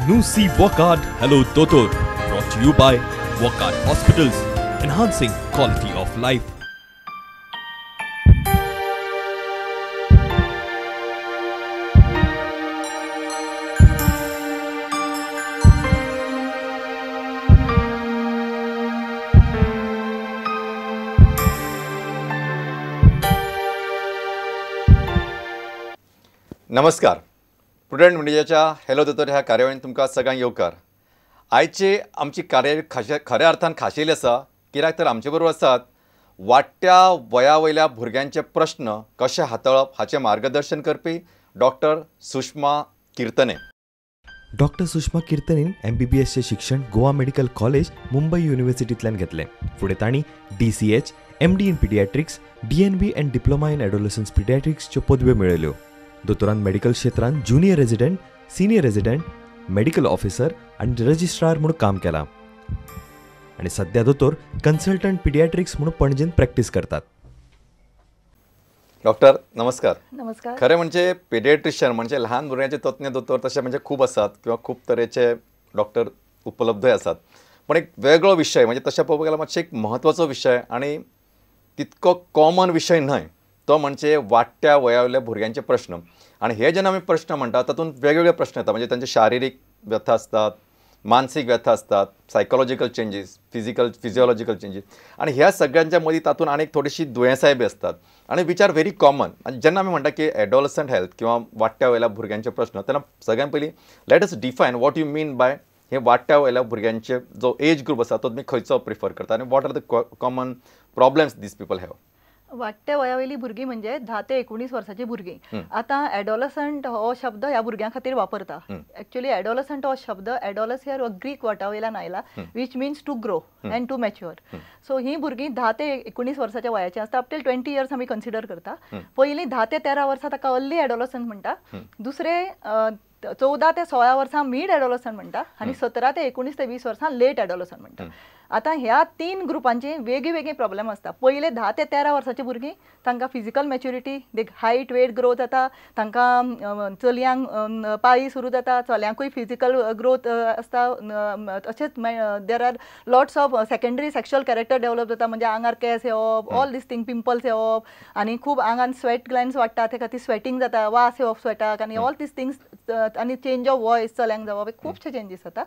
Nusi Wockhardt Hello Dotor, brought to you by Wockhardt Hospitals, enhancing quality of life. नमस्कार, prudent मिडियाच्या hello दोतोर ह्या कार्यावळीन तुमकां सगळ्यांक येवकार. आयची आमची कार्यावळ खऱ्या अर्थान खाशेली आसा, कित्याक तर आमचे बरोबर आसात वाडट्या वया वयल्या भुरग्यांचे प्रश्न कशे हाताळप हाचें मार्गदर्शन करपी डॉक्टर सुषमा किर्तने. डॉक्टर सुषमा किर्तनेन MBBSचें शिक्षण गोवा मेडिकल कॉलेज मुंबय युनिव्हर्सिटींतल्यान घेतलें. फुडें तांणी DCH, MD in paediatrics, DNB and diploma in adolescence पिडियाट्रिक्सच्यो पदव्यो मेळयल्यो. दोतोरान मेडिकल क्षेत्रांत junior resident, senior resident, medical officer आनी रजिस्ट्रार म्हूण काम केलां आनी सध्या दोतोर कन्सल्टंट पिडियाट्रिक्स म्हूण पणजेंत प्रॅक्टीस करतात. डॉक्टर नमस्कार. नमस्कार. खरें म्हणजे पिडियाट्रिशियन म्हणजे लहान भुरग्यांचे तज्ञ दोतोर तशें म्हणजे खूब आसात किंवा खूब तरेचे डॉक्टर उपलब्धय आसात, पण एक वेगळो विशय म्हणजे तशें पळोवपाक गेल्यार मातशें एक म्हत्वाचो विशय आनी तितको कॉमन विशय न्हय, तो म्हणजे वाडट्या वया वयल्या भुरग्यांचे प्रश्न. आनी हे जेन्ना आमी प्रश्न म्हणटा तातूंत वेगवेगळे प्रश्न येता, म्हणजे तांचे शारिरीक व्यथा आसतात, मानसीक व्यथा आसतात, psychological changes, physical physiological changes, आनी ह्या सगळ्यांच्या मदीं तातूंत आनीक थोडीशीं दुयेंसांय बी आसतात आनी which are very common. आनी जेन्ना आमी म्हणटा की एडोलसंट हेल्थ किंवा वाडट्या वयल्या भुरग्यांचे प्रश्न, तेन्ना सगळ्यान पयलीं let us define what you mean by हे वाडट्या वयल्या भुरग्यांचे जो एज ग्रूप आसा तो तुमी खंयचो प्रिफर करता आनी what are the common problems these people have. वाडट्या वयावयली भुरगीं म्हणजे 10 ते 19 वर्साची भुरगीं. आतां एडोलसंट हो शब्द ह्या भुरग्यां खातीर वापरता. एक्चुअली एडोलसंट हो शब्द एडोलस ह्या ग्रीक वर्डा वयल्यान आयला, which means to grow and to mature. So ही भुरगीं 10 ते 19 वर्साच्या वयाची आसता, अप टील 20 इयर्स आमी कन्सिडर करता. पयलीं 10 ते 13 वर्सां ताका अर्ली एडोलसंट म्हणटा, दुसरे 14 ते 16 वर्सां मीड एडोलसंट म्हणटा आनी 17 ते 19 ते 20 वर्सां लेट एडोलसंट म्हणटा. आतां ह्या तीन ग्रुपांचे वेगळी वेगळी प्रॉब्लेम आसता. पयले 10 ते 13 वर्साची भुरगीं तांकां फिजिकल मॅच्युरिटी, देख हायट वेट ग्रोथ जाता, तांकां चलयांक पाळी सुरू जाता, चल्यांकूय फिजिकल ग्रोथ आसता. तशेंच there are lots of secondary sexual character develop जाता, म्हणजे आंगार केंस येवप, ऑल these thing, pimples येवप आनी खूब आंगान स्वेट ग्लॅन्स वाडटा, ते खातीर स्वेटींग जाता, वास येवप स्वेटाक आनी ऑल these things, आनी चेंज ऑफ वॉयस चल्यांक जावप, खुबशे चेंजीस जाता.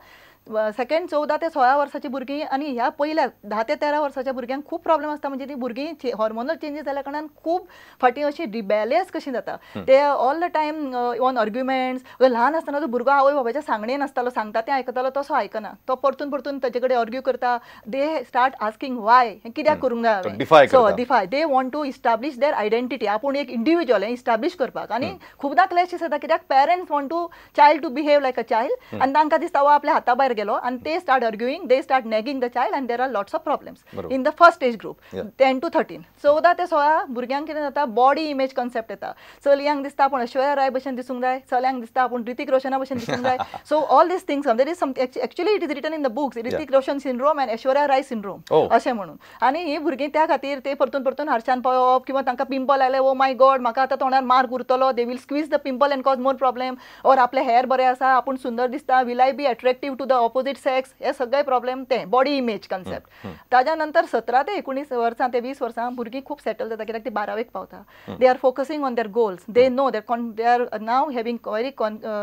सेकंड 14 ते 16 वर्साची भुरगीं आनी ह्या पयल्या 10 ते 13 वर्साच्या भुरग्यांक खूब प्रॉब्लेम आसता, म्हणजे ती भुरगीं हॉर्मोनल चेंजीस जाल्या कारणान खूब फाटीं अशी रिबेलियस कशी जाता. ते all the time on arguments. ल्हान आसतना तो भुरगो आवय बापायच्या सांगणेन आसतालो, सांगता तें आयकतालो, तसो आयकना, तो परतून परतून ताचे कडेन आर्ग्यू करता. They start asking वाय, हें कित्याक करूंक जाय हांवें, so defy, they want to establish their identity, आपूण एक इंडिविज्युअल हें इस्टाब्लिश करपाक. आनी खुबदां क्लॅशीस जाता कित्याक parents want to child to behave like a child आनी तांकां दिसता हो आपल्या हाता भायर गेलो आनी ते start arguing, they start nagging the child and there are lots of problems in the first age group 10 to 13. 14 ते 16 भुरग्यांक कितें जाता, बॉडी इमेज कॉन्सेप्ट येता. चलयांक दिसता आपूण ऐश्वर्या राय भशेन दिसूंक जाय, चल्यांक दिसता आपूण ऋतिक रोशना भशेन दिसूंक जाय. So all these things, there is some actually it is written in the books, Hrithik Roshan syndrome and Aishwarya Rai syndrome अशें म्हणून. आनी ही भुरगीं त्या खातीर ते परतून परतून हारशान पळोवप किंवा तांकां पिंपल आयले, ओ my God म्हाका आतां तोंडार मार्क उरतलो, they will squeeze the pimple and cause more problem, or आपले हेअर बरें आसा, आपूण सुंदर दिसता, will I be attractive to the opposite sex, हे सगळे प्रॉब्लेम ते बॉडी इमेज कॉन्सेप्ट. ताज्या नंतर 17 ते 19 वर्सां ते 20 वर्सां भुरगीं खूब सेटल जाता, कित्याक ती 12वेक पावता. They are focusing on their goals, they know they are now having very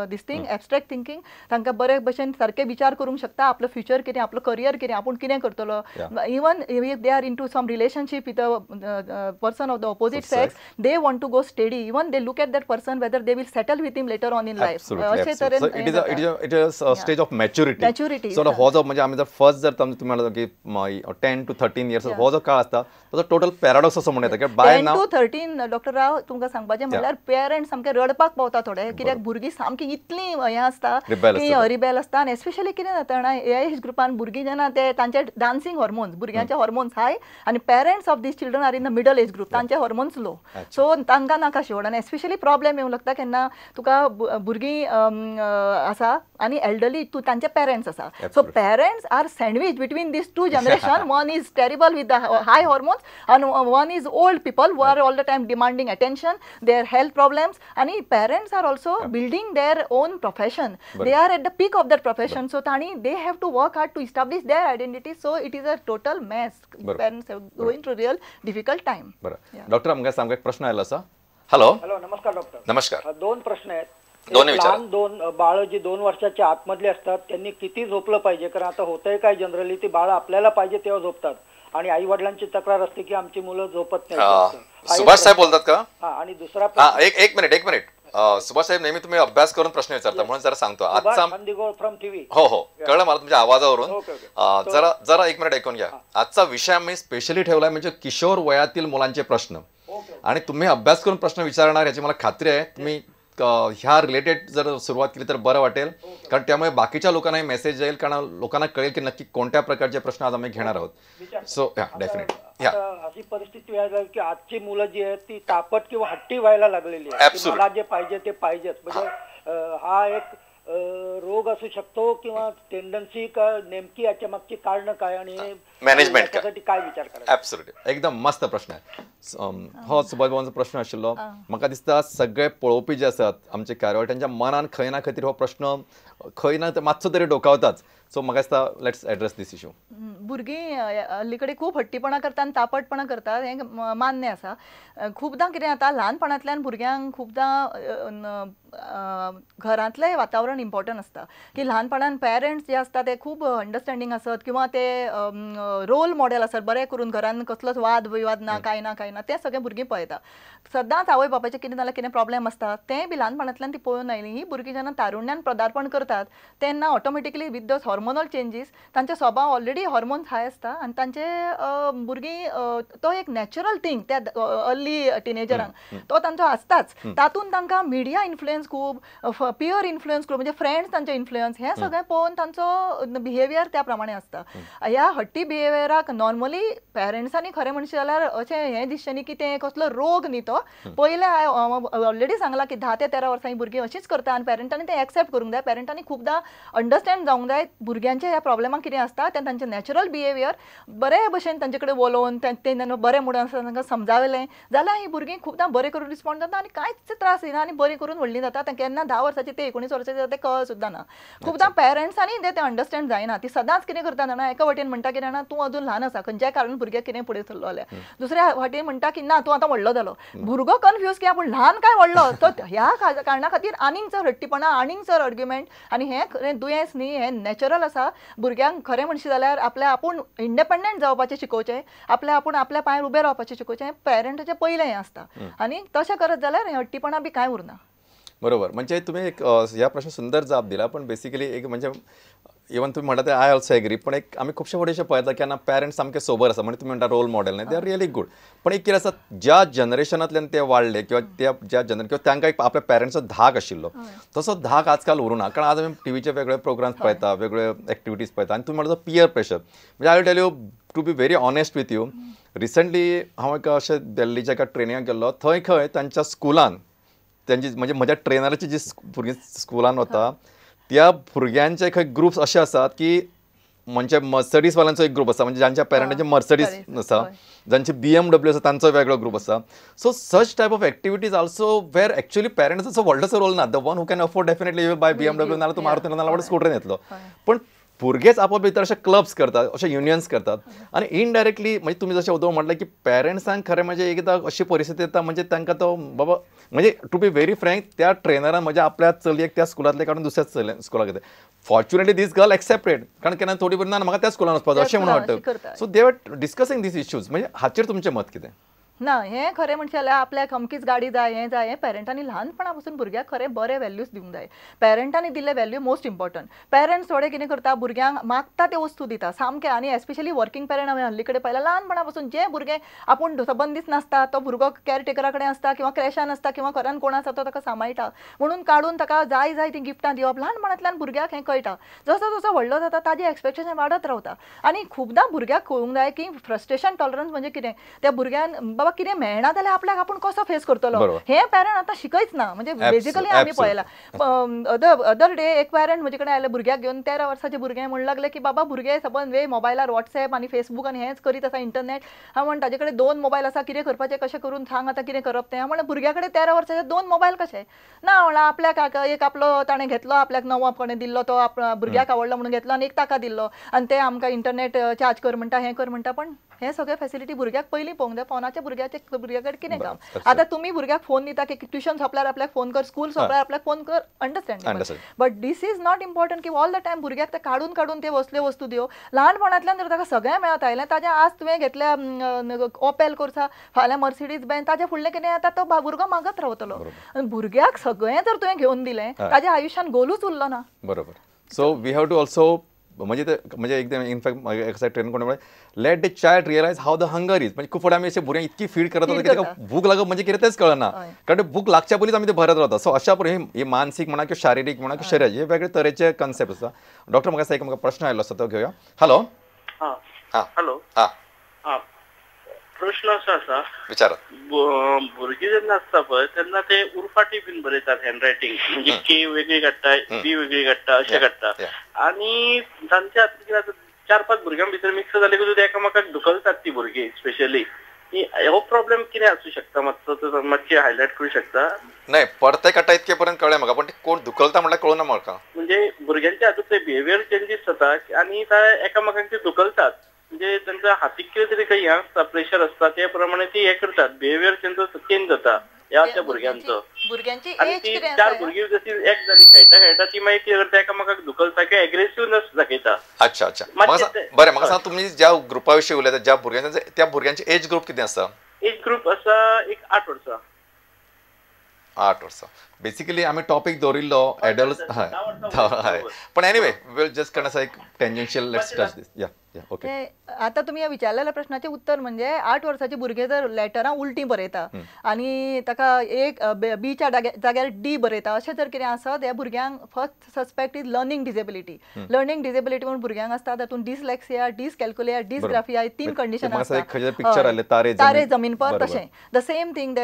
this thing abstract thinking. तांकां बरे भशेन सारके विचार करूंक शकता, आपलो फ्युचर कितें, आपलो करियर कितें, आपूण कितें करतलो. Even if they are into some relationship with a person of the opposite sex, they want to go steady, even they look at that person whether they will settle with him later on in life. अशे तरेन it is a stage of maturity. Maturity. So हो जो म्हणजे आमी जर first जर तुम्ही म्हणलं की 10 to 13 years हो जो काळ असता तो टोटल पॅराडॉक्स असो म्हणूं येता की बाय 10 to 13 doctor राव तुमकां सांगपाचें म्हणल्यार पेरंट्स सामके रडपाक पावता थोडे, कित्याक भुरगीं सामकी इतली हें आसता की रिबेल आसता. आनी एस्पेशली कितें जाता जाणा, ह्या एज ग्रुपान भुरगीं जेन्ना ते तांचे डान्सिंग हॉर्मोन्स, भुरग्यांचे हॉर्मोन्स हाय आनी parents of these children are in the middle age group, तांचे हॉर्मोन्स लो, सो तांकां नाका शेवट. आनी एस्पेशली प्रॉब्लेम येवंक लागता केन्ना तुका भुरगीं आसा आनी एल्डरली तूं तांचे पेरंट्स आसा, so parents are sandwich between between this two generation. One is terrible with the high hormones and one is old people who are all the time demanding attention, their health problems. आणि parents are also building their own profession. They are at the peak of their profession. So ताणी they have to work hard to establish their identity. So it is a total mess. Parents are going through real difficult time. बरं doctor, आमकां सामको एक प्रश्न आयलो आसा. Hello hello, नमस्कार doctor. नमस्कार. दोन प्रश्न आहेत. दोन्ही विचारा. लहान दोन बाळ जी 2 वर्षाच्या आतमधली असतात त्यांनी किती झोपलं पाहिजे? कारण आता होतंय काय, जनरली ती बाळ आपल्याला पाहिजे तेव्हा झोपतात आणि आई वडिलांची तक्रार असते की आमची मुलं झोपत नाही. सुभाष साहेब बोलतात का? हा. आणि दुसरा एक मिनिट एक मिनिट. सुभाष साहेब, नेहमी तुम्ही अभ्यास करून प्रश्न विचारता म्हणून जरा सांगतो. आजचा फ्रॉम टीव्ही. हो हो, कळलं मला तुमच्या आवाजावरून. जरा जरा एक मिनिट ऐकून घ्या. आजचा विषय आम्ही स्पेशली ठेवलाय म्हणजे किशोर वयातील मुलांचे प्रश्न, आणि तुम्ही अभ्यास करून प्रश्न विचारणार याची मला खात्री आहे. तुम्ही ह्या रिलेटेड जर सुरुवात केली तर बरं वाटेल, कारण त्यामुळे बाकीच्या लोकांनाही मेसेज जाईल, कारण लोकांना कळेल की नक्की कोणत्या प्रकारचे प्रश्न आज आम्ही घेणार आहोत. सो या डेफिनेटली. या अशी परिस्थिती व्हायला लागली की आजची मुलं जी आहेत ती तापट किंवा हट्टी व्हायला लागलेली आहे. मला जे पाहिजे ते पाहिजेच. म्हणजे हा एक रोग असू शकतो किंवा टेंडन्सी का, नेमकी याच्या मागची कारण काय आणि मॅनेजमेंट काय विचार करायचा? ॲब्सोल्युटली, एकदम मस्त प्रश्न आहे. हो, सुभाष बाबांचो प्रश्न आशिल्लो. म्हाका दिसता सगळे पळोवपी जे आसात आमचे कार्यावळ तांच्या मनान खंय ना खंय तरी हो प्रश्न खंय ना मातसो तरी डोकावताच. सो म्हाका दिसता let's address this issue. भुरगीं हल्ली कडेन खूब हट्टीपणां करता आनी तापटपणां करता हें मान्य आसा. खुबदां कितें जाता, ल्हानपणांतल्यान भुरग्यांक खुबदां घरांतलें वातावरण इम्पॉर्टंट आसता की ल्हानपणान पेरंट्स जे आसता ते खूब अंडरस्टँडींग आसत किंवा ते रोल मॉडेल आसत, बरें करून घरान कसलोच वाद विवाद ना कांय ना कांय ना, तें सगळें भुरगीं पळयता. सदांच आवय बापायचें कितें जाल्यार कितें प्रॉब्लेम आसता तें बी ल्हानपणांतल्यान ती पळोवन आयलीं. ही भुरगीं जेन्ना तारुण्यान पदार्पण करतात तेन्ना automatically with those hormonal changes तांचे स्वभाव ऑलरेडी हॉर्मोन्स हाय आसता आनी तांचे भुरगीं तो एक नॅचरल थींग त्या अर्ली टिनेजरांक तो तांचो आसताच. तातूंत तांकां मिडिया इन्फ्लुयन्स खूब, पियर इन्फ्लुयन्स खूब, म्हणजे फ्रेंड्स तांचे इन्फ्लुयन्स, हें सगळें पळोवन तांचो बिहेवियर त्या प्रमाणे आसता. ह्या हट्टी बिहेवियराक नॉर्मली पेरंट्सांनी खरें म्हणशें जाल्यार अशें हें दिसचें न्ही की तें कसलो रोग न्ही तो. पयलें हांवें ऑलरेडी सांगलां की 10 ते 13 वर्सां ही भुरगीं अशींच करता आनी पेरंटांनी तें एक्सेप्ट करूंक जाय. पेरंटांनी खुबदां अंडरस्टँड जावंक जाय भुरग्यांच्या ह्या प्रॉब्लेमाक कितें आसता तें, तांचें नॅचरल बिहेवियर बरे भशेन तांचे कडेन उलोवन तें बरें म्हणून आसता तांकां समजावलें जाल्यार ही भुरगीं खुबदां बरें करून रिस्पॉन्ड जाता आनी कांयच त्रास येना आनी बरें करून व्हडलीं जाता. केन्ना 10 वर्साची ते 19 वर्साची जाता तें कळ सुद्दां ना. खुबदां पेरंट्सांनी तें अंडरस्टँड जायना. ती सदांच कितें करता जाणा, एका वटेन म्हणटा कितें जाणा तूं अजून ल्हान आसा, खंयच्याय कारण भुरग्याक कितें फुडें सरलो जाल्यार, दुसऱ्या वाटेन म्हणटा की ना तूं आतां व्हडलो जालो. भुरगो कन्फ्यूज की आपूण ल्हान काय व्हडलो. तो ह्या कारणा खातीर आनीक चड हट्टीपणां, आनीक चड आर्ग्युमेंट. आनी हें खरें दुयेंस न्ही, हें नॅचरल आसा. भुरग्यांक खरें म्हणशी जाल्यार आपल्या आपूण इंडिपेंडंट जावपाचें शिकोवचें, आपल्या आपूण आपल्या पांयार उबें रावपाचें शिकोवचें, पेरंटाचें पयलें हें आसता. आनी तशें करत जाल्यार हें हट्टीपणां बी कांय उरना. बरोबर, म्हणजे तुम्ही एक ह्या प्रश्न सुंदर जाप दिला. पण बेसिकली एक म्हणजे इवन तुम्ही म्हणता ते I also agree, पण एक आमी खुबशे फावटी पळयता की ना पेरंट्स सामके सोबर आसा, म्हणजे तुम्ही म्हणटा रोल मॉडेल न्ही, they are really good. पण एक कितें आसा, ज्या जनरेशनांतल्यान ते वाडले किंवा त्या ज्या जनरे किंवा तांकां एक आपल्या पेरंट्सचो धाक आशिल्लो तसो धाक आजकाल उरूना. कारण आज आमी टिवीचे वेगळे प्रोग्राम्स पळयता, वेगळे एक्टिविटीज पळयता आनी तुमी म्हणटा पियर प्रेशर. म्हणजे I will tell you to be very honest with you, recently हांव एका अशें दिल्लीच्या एका ट्रेनिंगाक गेल्लो, थंय खंय तांच्या स्कुलान त्यांची म्हणजे म्हज्या ट्रेनराची जी भुरगीं स्कुलान वता त्या भुरग्यांचे खंय ग्रुप्स अशे आसात की म्हणजे मर्सडीजवाल्यांचो एक ग्रुप आसा, म्हणजे ज्यांच्या पेरंटांचे मर्सडीज आसा, जांचे BMW आसा तांचो वेगळो ग्रुप आसा. So such type of activities also where actually पेरंट्साचो व्हडलोसो रोल ना. The one who can afford definitely you buy BMW, नाल्यार तूं मारुती, नाल्यार स्कुटरीन येतलो. पण भुरगेच आपोआप भितर अशे क्लब्स करतात, अशे युनियन्स करतात आनी इनडायरेक्टली म्हणजे तुमी जशें उदो म्हटलें की पेरंट्सांक खरें म्हणजे एकदां अशी परिस्थिती येता म्हणजे तांकां तो बाबा म्हणजे टू बी व्हेरी फ्रँक त्या ट्रेनरान म्हज्या आपल्या चलयेक त्या स्कुलांतले काडून दुसऱ्या चलये स्कुलाक घेतले. फॉर्च्युनेटली दीस गर्ल एक्सेप्टेड, कारण केन्ना थोडी भुरगीं ना म्हाका त्या स्कुलान वचपाक जाय अशें म्हणून वाटतं. So they were discussing these issues. म्हणजे हाचेर तुमचें मत कितें? ना, हें खरें म्हणचें जाल्यार आपल्याक अमकीच गाडी जाय, हें जाय, हें पेरंटांनी ल्हानपणा पासून भुरग्याक खरें बरे व्हॅल्यूज दिवंक जाय. पेरंटांनी दिल्ले व्हॅल्यू मोस्ट इम्पॉर्टंट. पेरंट्स थोडे कितें करता, भुरग्यांक मागता त्यो वस्तू दिता सामकें. आनी एस्पेशली वर्किंग पेरंट हांवें हल्ली कडेन पळयला, ल्हानपणा पासून जें भुरगें आपूण सबंद दीस नासता तो भुरगो कॅरटेकरा कडेन आसता किंवा क्रॅशान आसता किंवा घरान कोण आसा तो ताका सांबाळटा म्हणून काडून ताका जाय जाय तीं गिफ्टां दिवप. ल्हानपणांतल्यान भुरग्याक हें कळटा. जसो जसो व्हडलो जाता ताजें एक्सपेक्टेशन वाडत रावता. आनी खुबदां भुरग्याक कळूंक जाय की फ्रस्ट्रेशन टॉलरन्स म्हणजे कितें. त्या भुरग्यान बाबा बाबा कितें मेळना जाल्यार आपल्याक आपूण कसो फेस करतलो हें पेरंट आतां शिकयच ना. म्हणजे बेजिकली आमी पळयला अदर डे एक पेरंट म्हजे कडेन आयले भुरग्याक घेवन, 13 वर्साचे भुरगें म्हणूंक लागले की बाबा भुरगे सबंद वे मोबायलार वॉट्सएप आनी फेसबूक आनी हेंच करीत आसा इंटरनेट. हांव म्हण ताजे कडेन 2 मोबायल आसा, कितें करपाचें कशें करून सांग आतां कितें करप तें. हांव म्हणलें भुरग्या कडेन 13 वर्साचे 2 मोबायल कशे? ना म्हणल्यार आपल्याक एक आपलो ताणें घेतलो, आपल्याक नवो कोणें दिल्लो तो भुरग्याक आवडलो म्हणून घेतलो आनी एक ताका दिल्लो आनी ते आमकां इंटरनेट चार्ज कर म्हणटा, हें कर म्हणटा. पण हें सगळें फेसिलिटी भुरग्याक पयलीं पळोवंक जाय. फोनाच्या भुरग्याचे भुरग्या कडेन कितें काम? आतां तुमी भुरग्याक फोन दिता की ट्युशन सोंपल्यार आपल्याक फोन कर, स्कूल सोंपल्यार आपल्याक फोन कर, understandable. But this is not important की ऑल the time भुरग्याक ते काडून काडून ते वसल्यो वस्तू दियो. ल्हानपणांतल्यान जर ताका सगळें मेळत आयलें, ताजें आज तुवें घेतल्या ओपेल कोर्सा, फाल्यां मर्सिडीज बेन, ताजें फुडलें कितें आतां तो भुरगो मागत रावतलो. आनी भुरग्याक सगळें जर तुवें घेवन दिलें ताज्या आयुश्यान गोलूच उरलो ना. बरोबर. So we have to also म्हणजे ते म्हणजे एकदम इनफॅक्ट एका ट्रेन कोण म्हणलें, let the child realise how the hunger is. म्हणजे खूब फावटी आमी अशे भुरग्यांक इतकी फीड करत रावता की ताका भूक लागप म्हणजे कितें तेंच कळना, कारण भूक लागच्या पयलींच आमी ते भरत रावता. सो अशा प्रकारे ही मानसीक म्हणा किंवा शारिरीक म्हणा किंवा शरीर हे वेगळे तरेचे कन्सेप्ट आसा. डॉक्टर म्हाका एक म्हाका प्रश्न आयलो आसा तो घेवया. हॅलो. हां हॅलो. हां प्रश्न असो आसा, विचारा. भुरगीं जेन्ना आसता पळय तेन्ना ते उरफाटी बीन बरयतात हँडरायटींग, म्हणजे के वेगळी काडटा, बी वेगळी काडटा, अशें काडटा. आनी तांच्या हातूंत कितें जाता, 4-5 भुरग्यां भितर मिक्स जाले की एकामेकाक धुकलतात ती भुरगीं स्पेशली. हो प्रॉब्लेम कितें आसूं शकता मातसो मातशी हायलायट करूं शकता? नाही परते काडटा इतके पर्यंत कळ्ळें म्हाका, पण कोण धुकलता म्हणल्यार कळूना म्हाका. म्हणजे भुरग्यांच्या हातूंत ते बिहेवियर चेंजीस जाता आनी ते एकामेकांक ते धुकलतात. म्हणजे तांच्या हातीक कितें तरी काही हें आसता, प्रेशर आसता, ते प्रमाणे ती हें करतात, बिहेवियर तेंचो चेंज जाता ह्या त्या भुरग्यांचो. आनी ती 4 भुरगीं जशी एक जाली खेळटा खेळटा ती मागीर कितें करता, एकामेकाक धुकलता किंवा एग्रेसिवनेस दाखयता. अच्छा अच्छा. बरें, म्हाका सांग तुमी ज्या ग्रुपा विशीं उलयता, ज्या भुरग्यांचे, त्या भुरग्यांचे एज ग्रुप कितें आसा? एज ग्रुप आसा एक 8 वर्सां. 8 वर्सां. बेसिकली आमी टॉपीक दवरिल्लो एडल्ट, हय, पण एनिवे will just kind एक tangential, let's touch this. Yeah yeah okay. आतां तुमी विचारलेल्या प्रश्नाचें उत्तर म्हणजे 8 वर्साचे भुरगे जर लेटरां उलटी बरयता आनी ताका एक बीच्या जाग्यार डी बरयता, अशें जर कितें आसत ह्या भुरग्यांक first suspect is learning disability. Learning disability म्हणून भुरग्यांक आसता, तातूंत डिसलेक्सिया, डिसकॅल्क्युलिया, डिसग्राफिया, 3 कंडिशन आसता. पिक्चर तारे जमीन पर तशें the same thing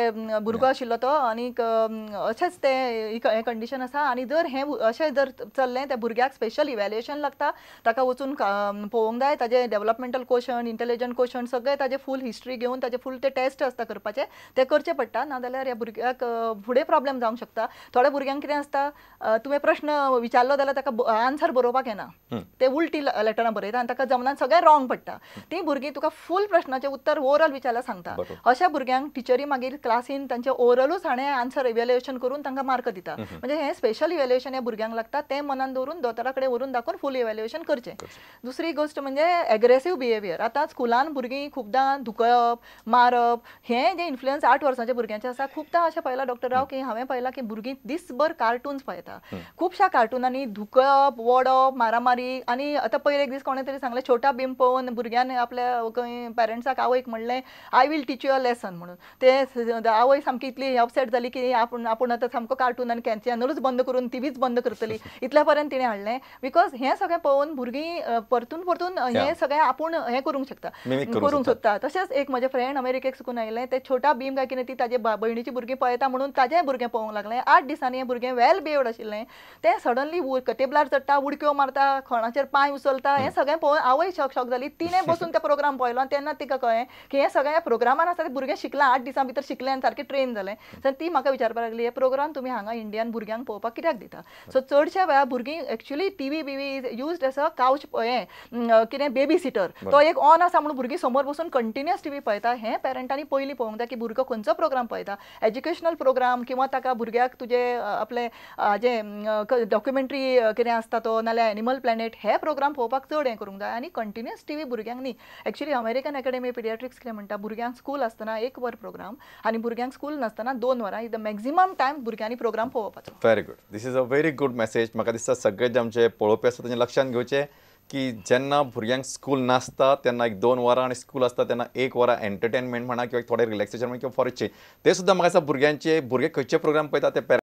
भुरगो आशिल्लो तो आनीक अशेंच ते हें कंडिशन आसा. आनी जर हें अशें जर चल्लें त्या भुरग्याक स्पेशल इव्हॅल्युएशन लागता, ताका वचून पळोवंक जाय, ताजे डेव्हलपमेंटल कोशंट, इंटेलिजंट कोशंट सगळें ताजे फूल हिस्ट्री घेवन ताजे फूल ते टेस्ट आसता करपाचे, ते करचे पडटा. नाजाल्यार ह्या भुरग्याक फुडें प्रॉब्लेम जावंक शकता. थोड्या भुरग्यांक कितें आसता, तुवें प्रश्न विचारलो जाल्यार ताका आन्सर बरोवपाक येना, ते उलटी लेटरां बरयता आनी ताका जमना, सगळें रॉंग पडटा. तीं भुरगीं तुका फूल प्रश्नाचें उत्तर ओवरऑल विचारल्यार सांगता. अशा भुरग्यांक टिचरी मागीर क्लासीन तांचे ओवरऑलूच हाणें आन्सर इव्हॅल्युएशन करून तांकां मार्क दिता. म्हणजे हें स्पेशल इव्हॅल्युएशन ह्या भुरग्यांक लागता, तें मनान दवरून दोतोरा कडेन व्हरून दाखोवन फूल इव्हॅल्युएशन करचें. दुसरी गोश्ट म्हणजे एग्रेसीव बिहेवियर. आतां स्कुलान भुरगीं खुबदां धुकळप, मारप, हें जें इन्फ्लुयन्स 8 वर्सांच्या भुरग्यांचें आसा. खुबदां अशें पळयलां डॉक्टर राव की हांवें पळयलां की भुरगीं दीसभर कार्टून्स पळयता. खुबश्या कार्टुनांनी धुकळप, वोडप, मारामारी. आनी आतां पयर एक दीस कोणें तरी सांगलें, छोटा भीम पळोवन भुरग्यान आपल्या खंय पेरंट्साक आवयक म्हणलें I will teach you a lesson म्हणून. ते आवय सामकी इतली अपसेट जाली की आपूण आपूण आतां सामको कार्टून आनी चॅनलूच बंद करून टिवीच बंद करतली, इतल्या पर्यंत तिणें हाडलें. Because हें सगळें पळोवन भुरगीं परतून परतून हें सगळें आपूण हें करूंक शकता, करूंक सोदता. तशेंच एक म्हजें फ्रेंड अमेरिकेक सुकून आयलें, ते छोटा भीम काय कितें ती ताजे भयणीची भुरगीं पळयता म्हणून ताजें भुरगें पळोवंक लागलें. 8 दिसांनी हें भुरगें वेल बिहेव्ड आशिल्लें, तें सडनली टेबलार चडटा, उडक्यो मारता, खणाचेर पांय उचलता. हें सगळें पळोवन आवय शॉक शॉक जाली. तिणें बसून ते प्रोग्राम पळयलो आनी तेन्ना तिका कळ्ळें की हें सगळें प्रोग्रामान आसा, तें भुरगें शिकलां, 8 दिसां भितर शिकलें आनी सारकें ट्रेन जालें. तर ती म्हाका विचारपाक लागली, हे प्रोग्राम तुमी हांगा इंडियान भुरग्यांक पळोवपाक कित्याक दिता? सो चडश्या वेळार भुरगीं एक्चुअली टीव्ही बीवी is used as a couch, हें कितें बेबी सिटर, तो एक ऑन आसा म्हणून भुरगीं समोर बसून कंटिन्युअस टीव्ही पळयता. हें पेरंटांनी पयलीं पळोवंक जाय की भुरगो खंयचो प्रोग्राम पळयता, एज्युकेशनल प्रोग्राम किंवा ताका भुरग्याक तुजे आपले जे डॉक्युमेंट्री कितें आसता तो, नाल्यार एनिमल प्लॅनेट, हे प्रोग्राम पळोवपाक चड हें करूंक जाय. आनी कंटिन्युअस टीव्ही भुरग्यांक न्ही. एक्चुअली अमेरिकन अकॅडमी पिडियाट्रिक्स कितें म्हणटा, भुरग्यांक स्कूल आसतना 1 वर प्रोग्राम आनी भुरग्यांक स्कूल नासतना 2 वरां is the maximum time भुरग्यांनी प्रोग्राम पळोवपाचो. Very good, this is a very good message. म्हाका दिसता सगळे जे आमचे पळोवपी आसा तांचे लक्षांत घेवचें की जेन्ना भुरग्यांक स्कूल नासता तेन्ना 1-2 वरां आनी स्कूल आसता तेन्ना 1 वरां एंटरटेनमेंट म्हणा किंवा थोडें रिलॅक्सेशन म्हणा किंवा फॉर चेंज, ते सुद्दां म्हाका दिसता भुरग्यांचे भुरगे खंयचे प्रोग्राम पळयता ते